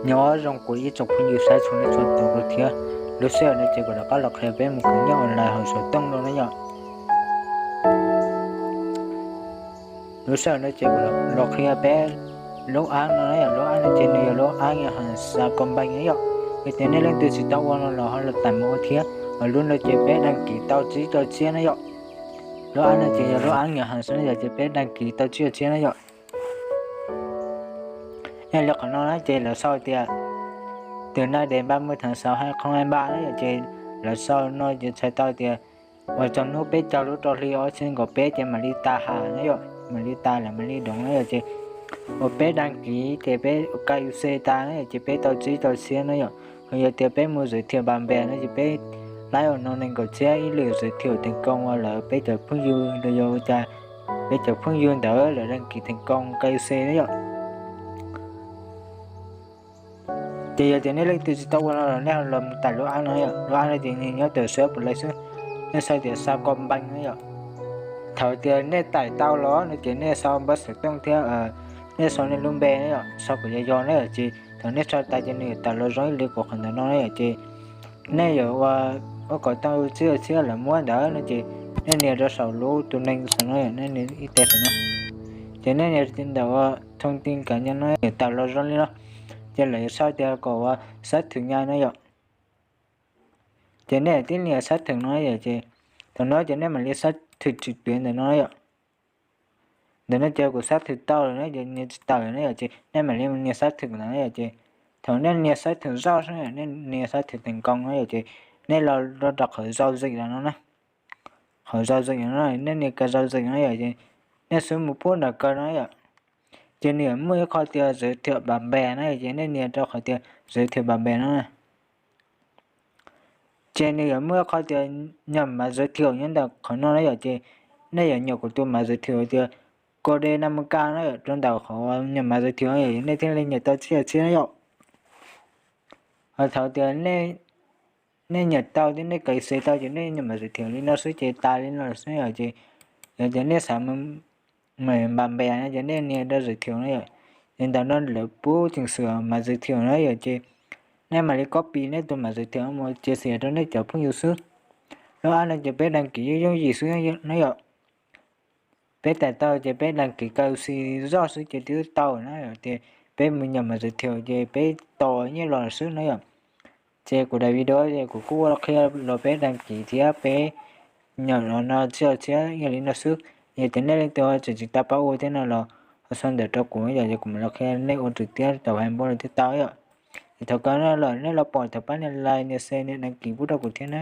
Nyob zoo kuv ib tsoom phooj ywg saib txhua leej txhua tus thiab. Lub sij hawm no ces kuv rov qab los qhia peb mus khwv nyiaj online hauv xov tooj no na yom. Lub sij hawm no ces kuv los qhia peb lub app no na yom, lub app no ces nws yog lub app yog hais Sacombank na yom. Yog tias nej leej twg tsis tau ua no los ho los tải mus ua thiab. Lub no ces peb đăng ký tau tsib caug txhiab na yom. Lub app no ces yog lub app yog hais xwb na yom, ces peb đăng ký tau tsib caug txhiab na yom. Yog li qhov no na ces lawv sau tias từ nay đến ba mươi tháng sáu hai không hai ba na yom, ces lawv sau no ces txhais tau tias uas txog hnub peb caug lub rau hli ob txhiab kaum peb ces mam li tas has na yom, mam li tas lawm mam li doov na yom. Ces uas peb đăng ký ces peb KYC tas na yom, ces peb tau tsib caug txhiab na yom. Ho yog tias peb mus giới thiệu bạn bè no ces peb laib uas no nees nkaum txhiab ib lwm giới thiệu thành công uas lawv peb cov phooj ywg los yog ua cas peb cov phooj ywg ntawd lawv đăng ký thành công KYC na yom. Ces yog tias nej leej twg tsis tau ua no los nej los mus tải lub app no yom, lub app no ces nws nyob tawm suab puas lawv xwb, nej sau tias Sacombank na yom. Thaum tias nej tải tau los no ces nej sau npawb xov tooj thiab nej sau nej lub npe na yom, sau kom yog yog na yom, ces thaum nej sau tas ces nws yuav tawm los zoo ib li kuv qhov ntawm no na yom. Ces nej yuav ua, ua kom tau tsib caug txhiab lawv muab ntawd no ces nej nias rau saum lub tus neeg saum no yom, nej nias ib teg saum no. Ces nej nias ntawm ua thông tin cá nhân no yuav tawm los zoo li no. Ces lawv yuav sau tias kom ua xác thực ngay no yom. Ces nej tib nias xác thực no yom, ces thaum no ces nej mam li xác thực trực tuyến ntawm no yom. Ntawm no ces kuv xác thực tau lawm na, ces nias tsis tawm na yom, ces nej mam li nias xác thực ntawm no yom, ces thaum nej nias xác thực zoj xwb, nej nias xác thực thành công na yom, ces nej los rau qhov giao dịch no na. Qhov giao dịch no, nej nias cài giao dịch no yom, ces nej xub mus pub nram kawg no yom. Ces nws yuav muaj ib qho tias giới thiệu bạn bè na, ces nej nias rau qhov tias giới thiệu bạn bè no. Ces nws yuav muaj ib qho tias nhập mã giới thiệu nyob ntawm qhov no na yom, ces nej yuav nyuam qhuav tus mã giới thiệu tias cô D năm mươi K na yom, rau ntawm qhov nhập mã giới thiệu yom, nej thiaj li nyuam tau tsib caug txhiab na yom. Ho thaum tias nej nyuam tau thiab nej cài xe tau ces nej nyuam mã giới thiệu li no xwb ces tas li no xwb yom, ces yog tias nej xav mus bạn bè no ces nej nias rau giới thiệu na yom. Ces ntawm no lawv pub chỉnh sửa mã giới thiệu na yom, ces nej mam li copy nej tus mã giới thiệu mus chia sẻ rau nej cov phooj ywg xwb. Lub app no ces peb đăng ký yooj yooj yim xwb na yom. Peb tải tau ces peb đăng ký KYC zoj xwb ces twb tau na yom, ces peb mus nhập mã giới thiệu ces peb tos nyiaj los xwb na yom. Ces kuv daim video ces kuv kuj ua qhia los peb đăng ký thiab peb nyuam los no tsib caug txhiab yog li no xwb. Yog tias nej leej twg tseem tsis tau paub ua thiab no los ho sau ntawv rau kuv yom, ces kuv mam los qhia nej ua trực tiếp tau Facebook los thiaj tau yom. Ces thaum kawg no los nej los pom thaum pab nias like nias share nias đăng ký pub rau kuv thiab na.